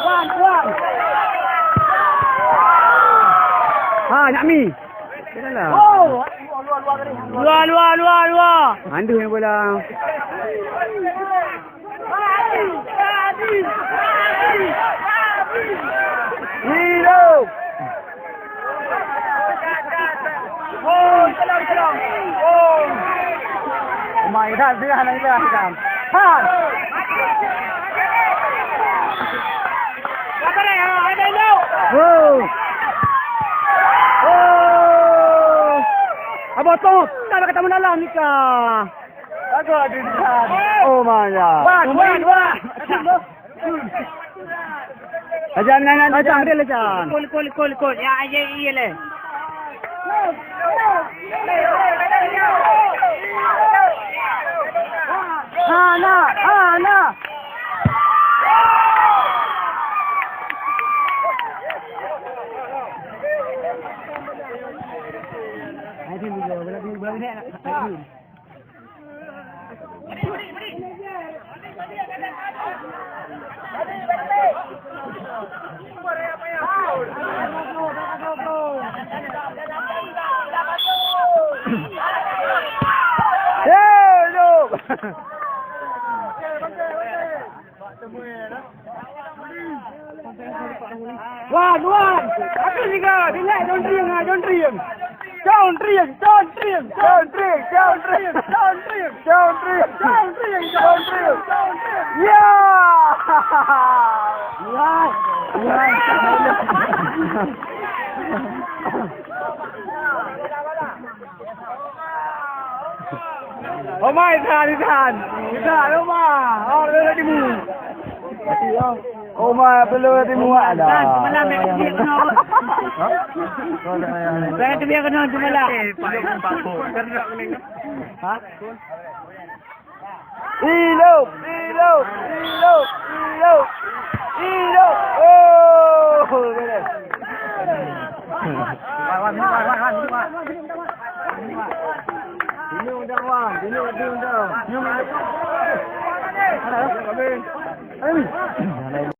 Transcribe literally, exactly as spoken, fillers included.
Wan, wan. Ha, nyak mi. Yalah. Luar, luar, luar, luar. Mandum yang bola. Hidup. Oh, tolong, tolong. Oh. Oh my God, dia nak, dia nak. Ha. Oh. Oh. Abah Tom, tak ada kata menalam ni kah? Oh my God. Wan, wan, wan. Ajan, ajan, ajan. Ajan, dia ajan. Kol, kol, kol, kol. Ya, ya, ya, le. Hana, hana. Wan, wan. Aku juga. Dia naik John Ring, ah, John Ring. John Ring, John Ring, John Ring, John Ring, John Ring, John Ring, John Ring, John Ring. Ya. Ya. Ya. Omai, tahan, tahan. Tahan, Omai. Oh, dia dah timu. Mati, oh. Omai, apa lu dah timu? Alah. Tahan, semalam yang dia kena. Saya tu dia kena semalam. Ha? Hidup, hidup, hidup, hidup. Oh, beres. Wan, wan, wan, wan, wan, wan. Tunjuk dah, Wan. Tunjuk, tunjuk dah. Tunjuk dah. Ayo.